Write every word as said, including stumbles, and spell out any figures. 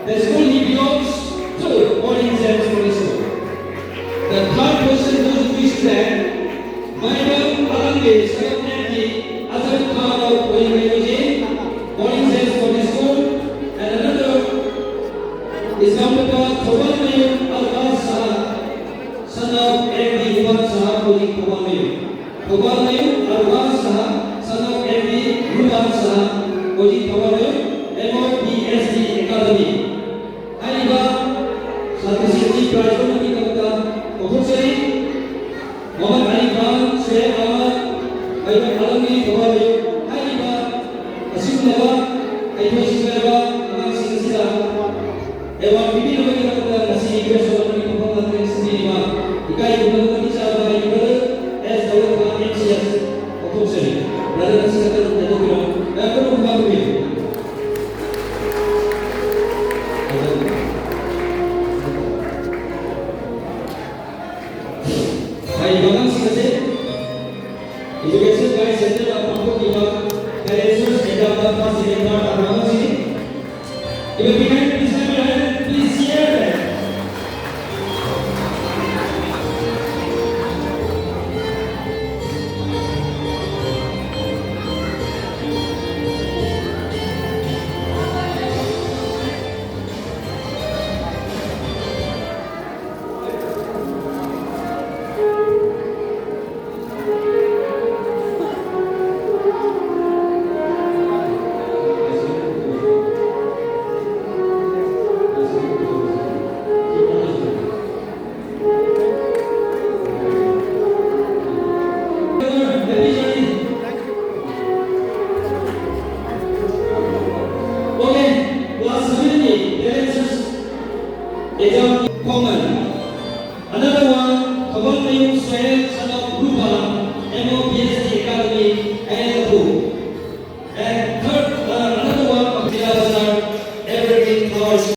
The school he belongs to, Morning Saints Primary School. The third position goes to the student, Maibang Alangli, Sagat N P, Azam Khan of Koyingayoji, Morning Saints Primary School, and another is number Thobal Mayum Alwar Saha, son of M D Ruban Saha, Koying Thobal Mayum. Thobal Mayum Arwa Saha, son of M D Ruban Saha, Koying Thobal Mayum, M O P S D Academy. ꯍꯥꯏꯔꯤꯕ ꯁꯥꯇ꯭ꯔꯁꯤꯡ ꯑꯁꯤ prize ꯂꯧꯅꯕꯒꯤꯗꯃꯛꯇ ꯀꯧꯊꯣꯛꯆꯔꯤ꯫ Mohammad ꯑꯂꯤ ꯈꯥꯟ, ꯁꯣꯍꯦꯕ ꯑꯍꯃꯗ, ꯃꯌꯨꯝ ꯑꯂꯝꯒꯤ ꯊꯧꯕꯥꯜ ꯃꯌꯨꯝ ꯍꯥꯏꯔꯤꯕ ꯑꯁꯤꯒꯨꯝꯂꯕ ꯍꯩꯊꯣꯏ ꯁꯤꯡꯊꯣꯏꯔꯕ ꯑꯉꯥꯡꯁꯤꯡ ꯑꯁꯤꯗ ꯑꯦꯋꯥꯔꯗ ꯄꯤꯕꯤꯅꯕꯒꯤꯗꯃꯛꯇ ꯉꯁꯤ ꯄ꯭ꯔꯦꯁ ꯀ꯭ꯂꯕ ꯑꯃꯒꯤ ꯃꯐꯝ ꯉꯥꯛꯇ ꯁꯤꯟꯕꯤꯔꯤꯕ ꯏꯀꯥꯏ ꯈꯨꯝꯅꯕ ꯃꯇꯤꯛ ꯆꯥꯕ ꯍꯥꯏꯔꯤꯕ ꯑꯦꯁ ꯗꯧꯂꯠ ꯈꯥꯟ, M C S, ꯀꯧꯊꯣꯛꯆꯔꯤ꯫ ꯕ꯭ꯔꯗꯔ, ꯉꯁꯤ ꯈꯛꯇ ꯑꯗꯨꯝ ꯀꯧꯊꯣꯛꯄꯤꯔꯣ꯫ ꯃꯌꯥꯝ ꯄꯨꯟꯅ ꯈꯨꯝꯕꯤꯌꯨ꯫ ꯍꯥꯏꯔꯤꯕ ꯑꯉꯥꯡꯁꯤꯡ ꯑꯁꯤ Education Guide Center ꯗ ꯄꯥꯡꯊꯣꯛꯈꯤꯕ Talent Search Exam ꯗ first division ꯇꯥꯕ ꯑꯉꯥꯡꯁꯤꯡꯅꯤ꯫ If you can, please clap your hand, please share them. Okay, class seven ꯒꯤ Talent Search Exam ꯈꯣꯡꯃꯟ꯫ Another one, ꯊꯧꯕꯥꯜꯃꯌꯨꯝ ꯁꯣꯍꯦꯜ